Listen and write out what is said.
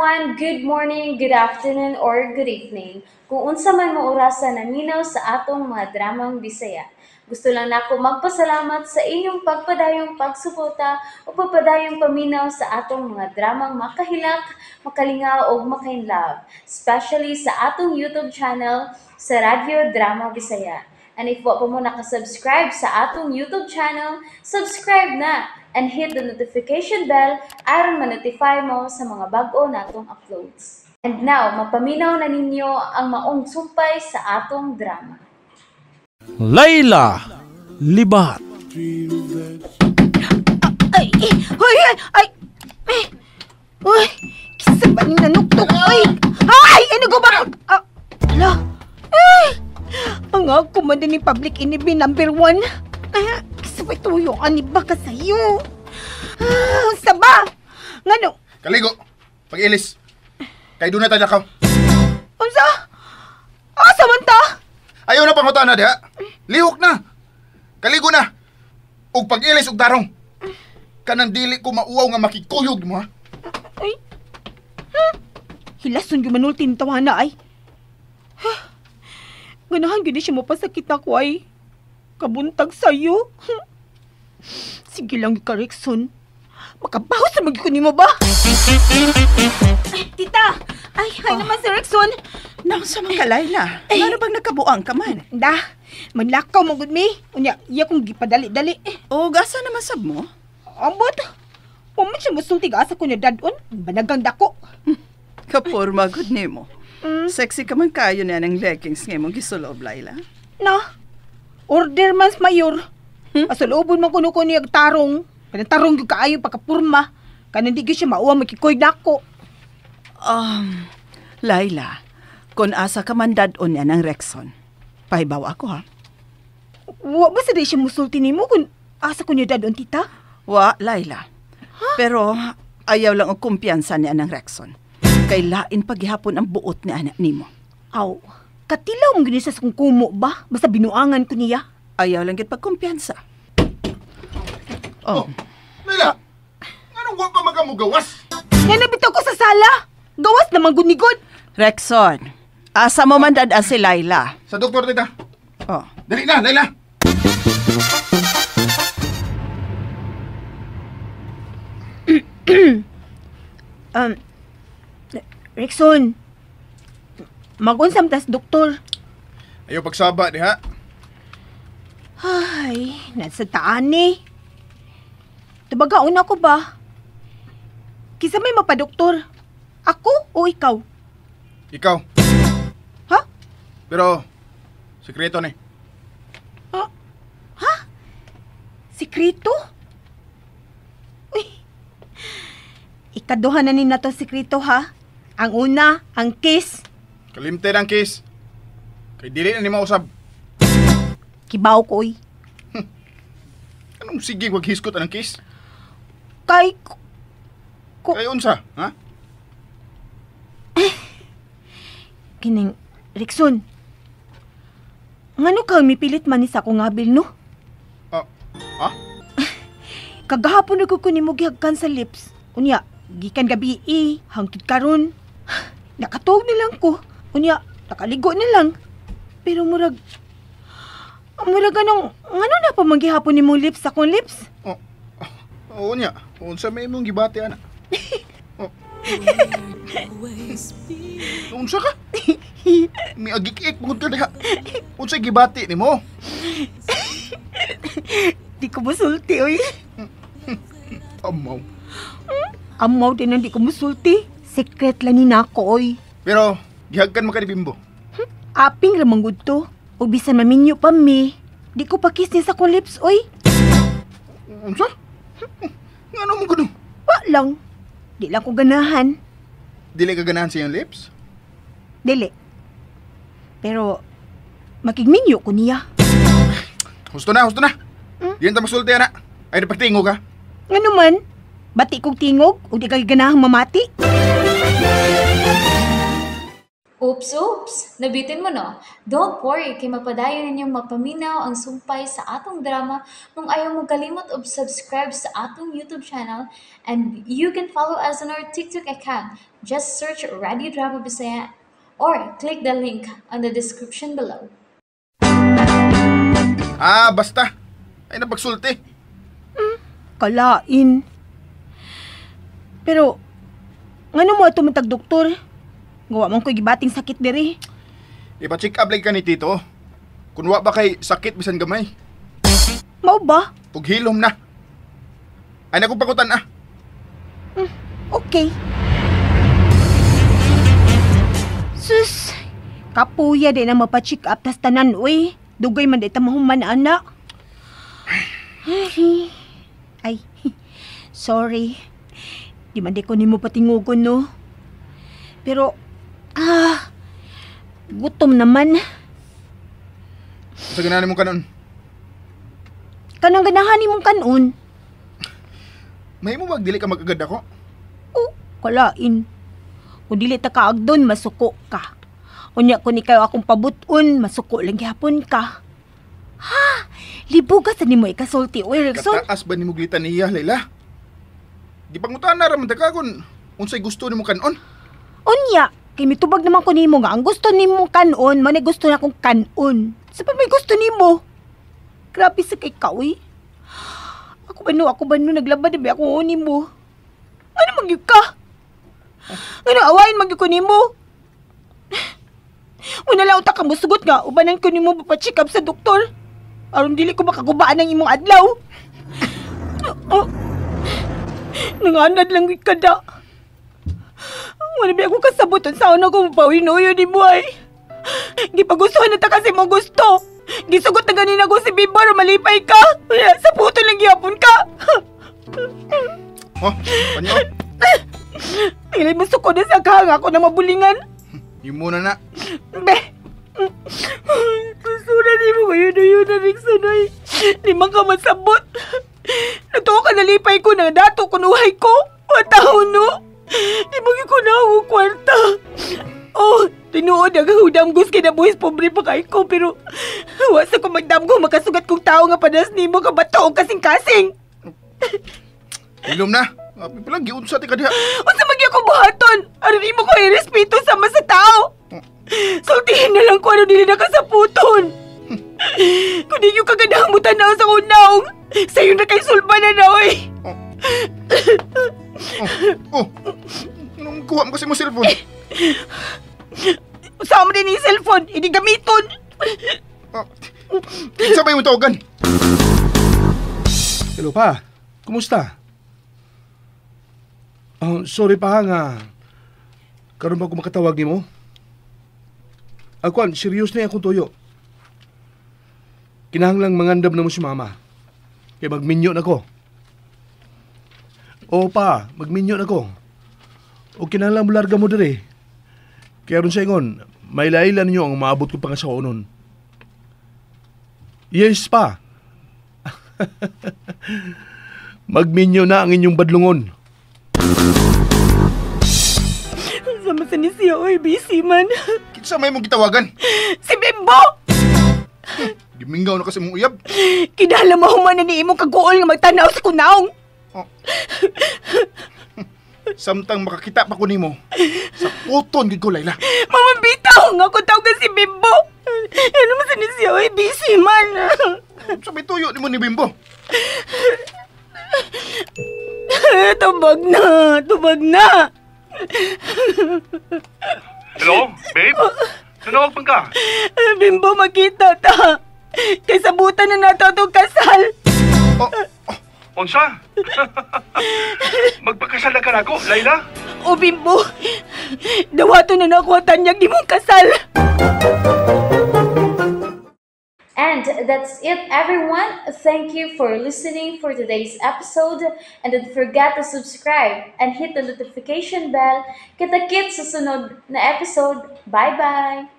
Everyone! Good morning, good afternoon, or good evening. Kung unsa man mo orasa naminaw sa atong mga dramang Bisaya. Gusto lang nako magpasalamat sa inyong pagpadayong pagsuporta o pagpadayong paminaw sa atong mga dramang makahilak, makalingaw o makainlove, especially sa atong YouTube channel sa Radyo Drama Bisaya. And if wa pa mo nakasubscribe sa atong YouTube channel, subscribe na and hit the notification bell aron ma-notify mo sa mga bag-o natong uploads. And now, mapaminaw na ninyo ang maong sumpay sa atong drama. Layla Libat. Ay, ay, ay, ay, ay, uy, kisa ba ni nanuktok, ay, ay, ano ko ba? Ah, ala, ay, ang ako man din ni public enemy number 1. Ay, kisa ba ito yung ani ba ka sa'yo? Ah, saba, ngano? Kaligo, pag-ilis, kay doon na tayo lakaw. Unsa? Asa man ta? Ayaw na pangutan na diha. Lihok na. Kaligo na. Og pag-ilis og tarong. Kanang dili ko mauwaw nga makikuyog mo ha. Ay. Hilason gyud manulti ni tawana ay. Huh. Ganahan gyud siya mapasakit ako ay. Kabuntag sayo. Sige lang ka, Rexon. Makabaho sa magyud ko nimo ba? Ay, tita. Ay, hay naman si Rexon. Naunsa man ka, Layla? Ngano bang nagkabuang ka man? Da, manlakaw mo gud mi. Unya, iya kong gipadali-dali. O gasa naman sab mo? Ambot. Wa man siya musulti asa ko niya dadon. Banagang dako. Kaporma gud nimo. Sexy ka man kayo niya ng leggings nga imong gisulob, Layla. Na, order man sa mayor. Asulobon man kuno ko niya tarong. Kanang tarong gyud kaayo pagkapurma. Kanang di gyud siya mauwa makikoy dako. Layla, kung asa ka man dadon niya ng Rexon, pahibaw ako ha. Wa ba sa di siya musulti nimo kung asa ko niya dadon, tita? Wa, Layla. Huh? Pero ayaw lang og kumpiyansa niya ng Rexon. Kay lain paghihapon ang buot ni anak nimo. Aw, katilaw mong ginisa sa kung kumo ba? Basta binuangan ko niya. Ayaw lang gid pagkumpiyansa. Oh. Layla, nganong wa pa makamugawas? Nga nabitaw ko sa sala. Gawas naman gunigod. Rexon, asa mo man dad si Layla? Sa doktor, tita. Oh. Dali na, Layla. Rexon, mag-unsam tas doktor. Ayaw pagsaba diha. Ay, nasa taan ni. Tubagaon ako ba? Kisa may mapadoktor. Ako o ikaw? Ikaw. Ha? Pero, sikreto ni. Ha? Sikreto? Uy. Ikaduha na ni nato sikreto ha. Ang una, ang kiss. Kalimte ang kiss. Kay dili na ni mausab. Kibaw ko, uy. Anong sige wag hiskot anang kiss? Kay Kay unsa, ha? Kining Rexon. Ngano ka mipilit man ni sa akong ngabil, no? Ha? Kagahapon ko nimo gihagkan sa lips. Unya, gikan gabi hangtod karon. Nakatuog na lang ko. Unya, nakaligo na lang. Pero murag anong ngano na pa manggihapon nimong lips sa akong lips? Oh. Oo niya. Unsa may imong gibati ana? Oh. Unsa ka? Miagik-ik bungod ka diha. Unsa gibati nimo? Di ko musulti, oy. Amaw. Amaw din ang di ko musulti. Secret lang ni nako, oy. Pero gihagkan man ka ni Bimbo. Aping ra man gud to. O bisan maminyo pa mi. Di ko pa-kiss niya sa akong lips, oy. Unsa? Ngano mo gud? Wa lang. Di lang ko ganahan. Dili ka ganahan sa iyang lips? Dili. Pero makigminyo ko niya. Husto na, husto na. Di na ta magsulti ana. Ay napagtingog ha. Ngano man? Bati kong tingog o di ka ganahang mamati? Oops, oops! Nabitin mo, no? Don't worry, kay mapadayon ninyong mapaminaw ang sumpay sa atong drama kung ayaw mo kalimot og subscribe sa atong YouTube channel, and you can follow us on our TikTok account. Just search Radio Drama Bisaya or click the link on the description below. Ah, basta. Ay napagsulti. Kalain. Pero, ngano mo ato man tag doktor? Gawa man ko'y gibating sakit diri. Ipa-check up lagi ka ni Tito. Kun wa ba kay sakit bisan gamay. Mao ba? Pughilom na. Ay nakong pakutan ah. Okay. Sus, kapuya di na mapacheck up tas tanan, uy. Dugay man di ta mahuman, ana. Ay, sorry. Di man di ko nimo patingugon, no? Pero, gutom naman. Sa ganahan mo kanon. Kanang ganahan nimong kanon. May mo bag dili ka mag-agad ako? Oh, kalain. Kung dili ta kaagdon, masuko ka. Unya kung ikaw akong pabuton, masuko lang gihapon ka. Ha? Libuga sa nimo ikasulti, oy, Rickson. Kataas ba nimo glitan niya, Layla? Gipangutan na ra man ta ka kung unsay gusto nimo kanon. Unya, kay mitubag naman ko nimo nga ang gusto nimo kanon, man gusto na akong kanon. Sa pa may gusto nimo? Grabe sa kay ka, uy. Ako ba no, naglaba na ba akong nimo? Ano magyud ka? Ano awayin magyud ko nimo? Una lang uta ka musugot nga, ubanan ko nimo pa-check up sa doktor. Aron dili ko makagubaan ang imong adlaw. Oh, nanganad lang gyud kada. Wala ba ako kasabuton sa ano ko mapawinoyo ni Buhay. Gipagustuhan na ta kasi mo gusto. Gisugot na ganina ko si Bimbo aron malipay ka. Sa puto lang gihapon ka. Oh, panyo. Pilay mo suko na sa kahang ako na mabulingan. Imo na na. Be. Kusura ni mo kayo na yun na Rickson ay. Di man ka masabot. Natuwa ka nalipay ko na dato kunuhay ko. Matao no. Di mo ko na ako kwarta. Oh, tinuod ang hudam gus kinabuhis pobre pa kay ko pero wasa ko magdamgo makasugat kong tao nga padas nimo ka bato og kasing-kasing. Ilom na. Api pala giunsa ti ka diha. Unsa man gyud ko buhaton? Aron imo ko irespeto sama sa tao. Sultihin na lang ko aron dili na kasaputon. Kung di yung kaganahang mo tanaw sa kunaong, sayo na kay sulba na na, oy. Oh. Nung kuha mo kasi mo cellphone. Sama din yung cellphone, hindi gamiton. Oh. Sabay mo tawagan. Hello pa, kumusta? Sorry pa nga. Karon ba ko makatawag nimo? Akuan, serious na akong tuyo. Kinahanglang mangandam na mo si mama. Kaya magminyo na ko. Oo pa, magminyo na ko. O kinahanglang mularga mo diri. Kaya ron sa ingon, may laila ninyo ang maabot ko pangasawa nun. Yes pa. Magminyo na ang inyong badlungon. Sama sa ni siya, oy, busy man. Kinsa may mong gitawagan? Si Bimbo! Gimingaw na kasi mong uyab. Kinahanglan mahuman na ni imong kaguol nga magtanaw sa kunaong. Oh. Samtang makakita pa ko nimo, sa puton gid ko, Layla. Mama, bitaw nga ko tawagan si Bimbo. Ano man sa ni siya, oy, busy man. Sa may tuyo nimo ni Bimbo. Tubag na, tubag na. Hello, babe? Nanawag man ka? Bimbo, makita ta. Kay sabutan na nato atong kasal. Oh, oh. Unsa? Magpakasal na ka na ako, Layla? O Bimbo, dawato na na ako ang tanyag ni mong kasal. And that's it, everyone. Thank you for listening for today's episode. And don't forget to subscribe and hit the notification bell. Kita-kits sa sunod na episode. Bye-bye!